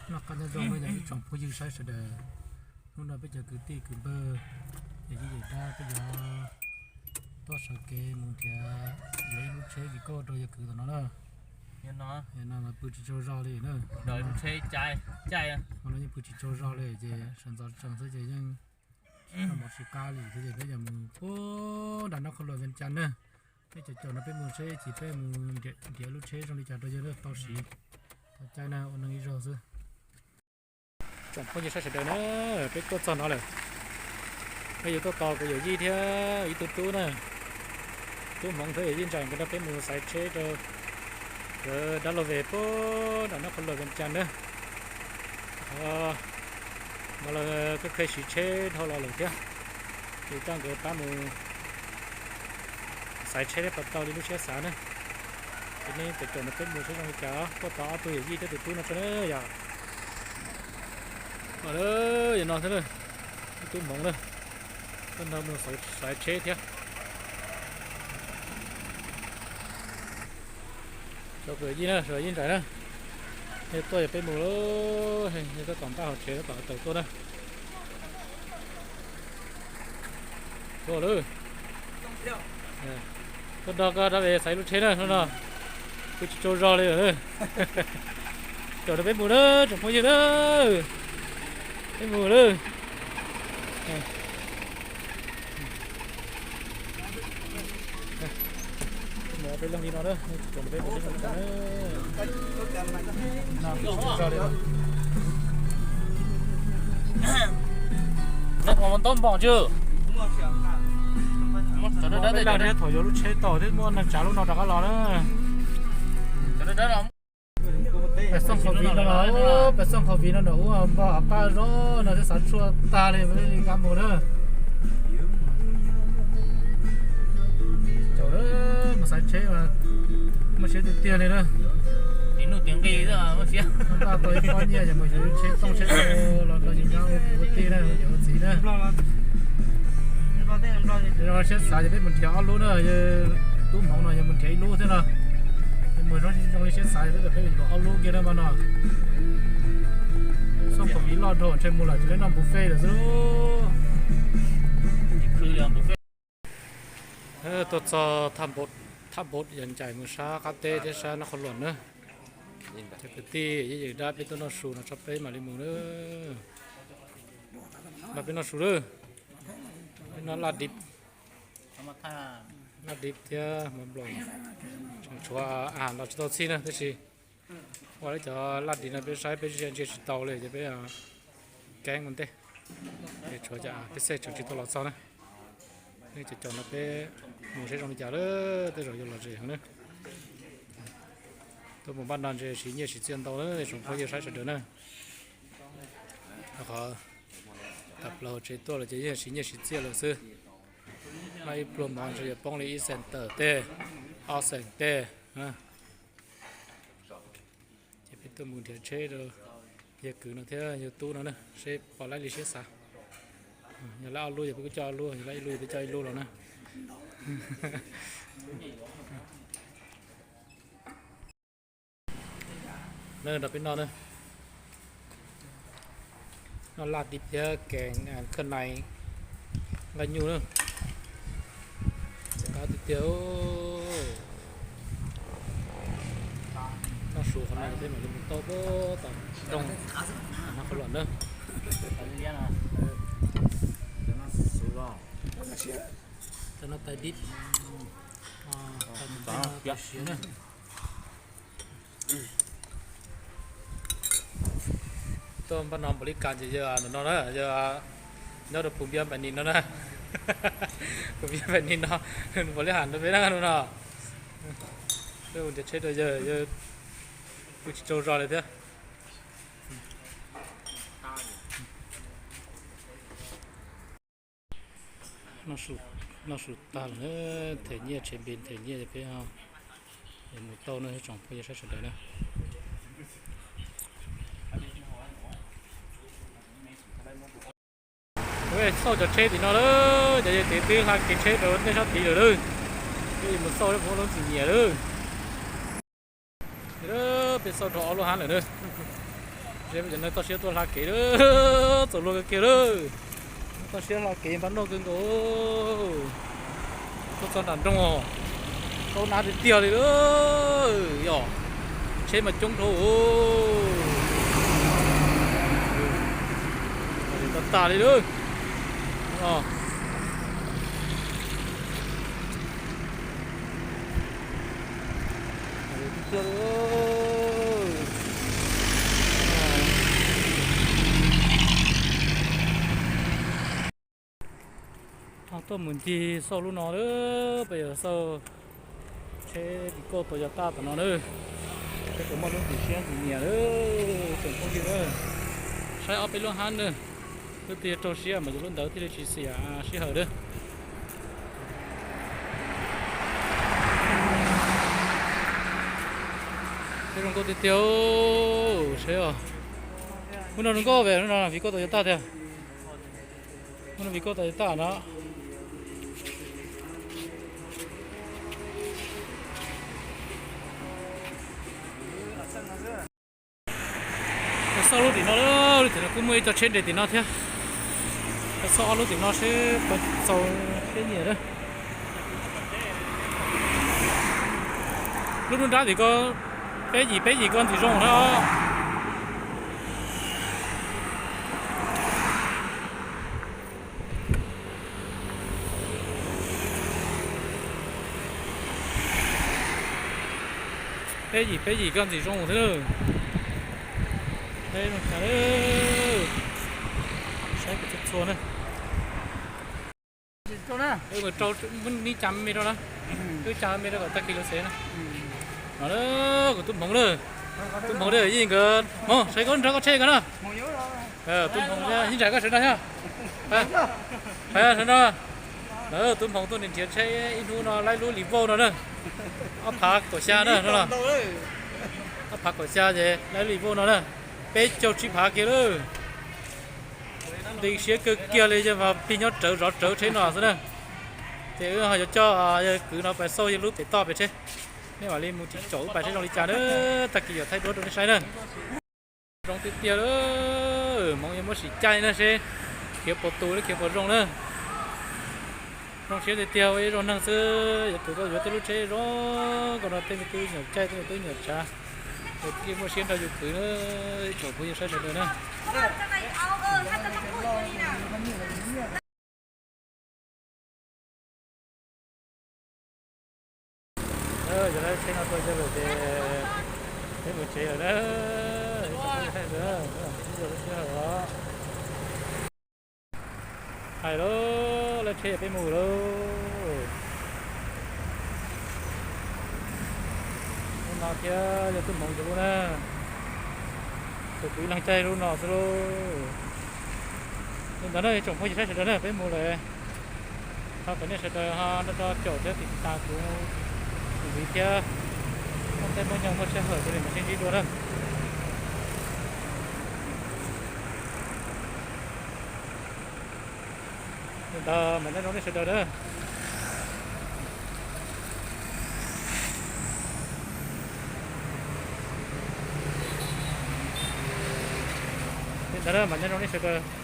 Noj qab nyob zoo na yog ib tsoom phooj ywg saib sawv daws. Hnub no peb cov kwv tij kwv npawg, yawm yij yawm dab peb yuav tuaj sawv kev mus nrhiav yuav ib lub tsheb vim kauj rau yawg kwv tom no na. No pw tsis tsaug zog li na. Hmo no yeej pw tsis tsaug zog li ces sawv ntxov tsees xwb ces yeej mov tsis qab li thiab ces peb yuav mus puag nram Nab Qhov Luam Vias Cas na. Peb caum caum no peb mus seb ib chim peb mus nrhiav lub tsheb zoo li cas rau yawg tau siv tau caij na ua neej ib zaug xwb. Tsoom phooj ywg saib sawv daws na, peb tuaj txog no lawm. Peb yuav tuaj tos kuv yawm yij thiab ib tug tub na. Tub Hmoov thiab yawm yij Ntsais nkawd nrog peb mus xaiv tsheb rau lawv dab laug Ves puag nram Nab Qhov Luam Vias Cas na. No los kuj kheev siv tsheb dhau los lawm thiab, ces coj nkawd pab mus xaiv tsheb thiab puas tau li lub siab xav na. Ces nej caum caum no peb mus seb zoo li cas, tuaj tos ob tug yawm yij thiab tus tub no tso na yom. Yog no thiab, ib tub Hmoov na, tuaj nrog mus xaiv tsheb thiab. Yawm yij na, yawm yij Ntsais na, nej tuaj yog peb mus, nej tab tom npaj hauv tsev tab tom taws tuaj na. Tuaj lawm. Tuaj nrog koj dab Ves xaiv lub tsheb na, hnub no pw tsis tsaug zog li lawm. Caum rau peb mus na, tsoom phooj ywg na. Peb mus lawm. Peb leeg li no na, tsoom peb mus tib zoo li no na. Peb leeg thiab thaum yuav lub tsheb tau thiab muaj neeg tsav lub no rov qab los na. Pais Xooj Qhov Viv no los, Pais Xooj Qhov Viv no nram ub npog paj zog no thiab xav tshuaj tag li, li kab mus na. Caum mus xaiv tsheb mas muaj siab tiag tiag li na. Npaj tau ib pob nyiaj ces mus yuav tsheb tooj tsheb tau los no ces nyob ua kwv ua tij na, ua niam ua txiv na. Zoo siab xav ces peb mus nrhiav ob lub na, yawg tub Hmoov no yog mus nrhiav ib lub thiab no. Yog mus zoo zoo li siab xav ces peb kom peb yuav ob lub kiag na mas no. Xooj Qhov Viv loj dhau ntshe mus lawm tsis leb noj buffet lawm xwb. Tuaj txog Thaj Npaum yog ncaim mus sab qab teb thiab sab Nab Qhov Luam na. Cov kwv tij yawm yij yawm dab peb tuaj noj su no tso peb mam li mus na. Nrog peb noj su lawm. Peb noj laj dib, laj dib thiab mov nploos. Tseem tshuav a los tsis tau txhij na tab sis ua lawv cov laj dib no peb saib peb ntsia ntsia tsis tau li ces peb keeb ua ntej. Ces tshuav cov peb xej tseem tsis tau los txog na. Nej caum caum no peb mus seb zoo li cas lawm, tej zaum yuav lom zem heev na. Tuaj mus npaj no ntshe siv nyiaj siv txiaj ntau na, tsoom phooj ywg saib sawv daws na. Rau qhov tawm plaws hauv tsev tuaj lawm ces yeej siv nyiaj siv txiaj lawm xwb. Noj ib pluag mov ntshe yuav poob li ib xees tawm tej, ob xees tej. Ces peb tuaj mus nrhiav tsheb rau yawg kwv no thiab yawg tub no na, seb puas laib li siab xav. Yog laib ob lub yog peb kuj coj ob lub, yog laib ib lub yog peb coj ib lub los na. Nrog peb noj na. Noj laj dib thiab kev khaj nais nqaij nyuj na. Qab tiag tiag. Noj su qhov no peb mam li mus tau puag tom nroog Nab Qhov Luam na. Cov no tais dib, tais siav na. Tuaj npaj no npaum li cas ces yawg no na, yawg nyob rau Phoo Npiab Npais Nis no na. Phoo Npiab Npais Nis no, npaum li ham rau peb na no. Peb mus nrhiav tsheb rau yawg, yawg pw tsis tsaug zog li thiab. Noj su tag lawm, them nyiaj, tshem npe them nyiaj peb mus tau no, tsoom phooj ywg saib sawv daws na. Xauj cov tsheb tim no lawm, cov yawg twb hla kev tsheb rau nej sab tid lawm lawm. Peb yuav mus xauj lub ntxim nyiam lawm. Peb xauj dhau ob lub hab lawm na. Cov neeg toj siab tuaj hla kev lawm, txaus luag kawg kiag lawm. Toj siab hla kev npaj noj kawg nkaus. Tuaj txog nram nroog, tau nab tiag tiag li lawm. Yog tsheb mas coob dhau. Tag tas li lawm. Tuaj mus ncig xauj lub no lawm, peb yuav xauj tsheb Vigo Toyota tom no na. Peb puas muaj lub ntim siab ntim nyiam lawm tsoom phooj ywg na. Saib ob peb lub hab na, lub twg yog raug siab mas yuav lub ntawd thiaj li tsis xiam sij hawm na. Peb zoo nkauj tiag tiag, saib os. Lub no zoo nkauj ve, lub no Vigo Toyota tiag. Lub no Vigo Toyota no. Xauj lub tim no, lub tim no kuj muaj ib co tsheb nres tim no thiab. Xauj ob lub tim no seb puas txaus siab nyiam na. Lub nruab nrab tim ko peb yim peb yim ko ntxim zoo na. Peb yim peb yim ko ntxim zoo thiab. Peb zoo cas, saib kuv txhua txhua na. Wb mus rau, wb mus ib cas me rau na. Wb ib cas me rau kom tag kis lawv xev na. No, kuv tub Hmoov lawm. Tub Hmoov lawm, yeej nkawd Hmoov, saib koj nrog koj tsheb ko na. Tub Hmoov thiab, ib ntsais koj sawv no thiab. Sawv no. Tub Hmoov tuaj nrhiav tsheb ib hnub no laib lub Revo no na. Ob phav kaum xya na no. Ob phav kaum xya ces laib lub Revo no na. Peb caug tsib phav kiag lawm. Nti siab kawg kiag li, yog mas plig nyob rawv zov rawv tsheb no xwb na. Ces wb ho yuav coj yawg kwv no pais xauj yawg lub pem toj pem tsheb. Nej mam li mus tsis caum wb pais seb zoo li cas na, tag kis yuav thaij duab rau nej saib na. Zoo tiag tiag lawm, Hmoov yuav muab sim caij na seb khiav puas tus, khiav puas zoo na. Zoo siab tiag tiag, ua ib zaug neeg xwb yuav tus tau yuav tej lub tsheb zoo nkauj no, tej me tub nyuam caij, tej me tub nyuam tsav. Ces thiaj muaj siab nrog yus kwv na, ib tsoom phooj ywg saib sawv daws na. Yog lawv tsheb no tuaj yog lawm ces peb mus tsev lawm na. Hais lauj, lawv tsheb yog peb mus lauj. Lub no thiab yog tub Hmoov tus lub na. Tus kuv ib leeg caij lub no xwb lauj. Li ntawd na tsoom phooj ywg saib sawv daws na, peb mus lawm. Thov kom nej sawv daws ho nrog caum thiab tiv tas kuv tus viv thiab. Muaj tej muaj nyoog muaj sij hawm ces mam sib ntsib dua na. Li ntawd mas nej zoo nej sawv daws na. Li ntawd na mas nej zoo nej sawv daws.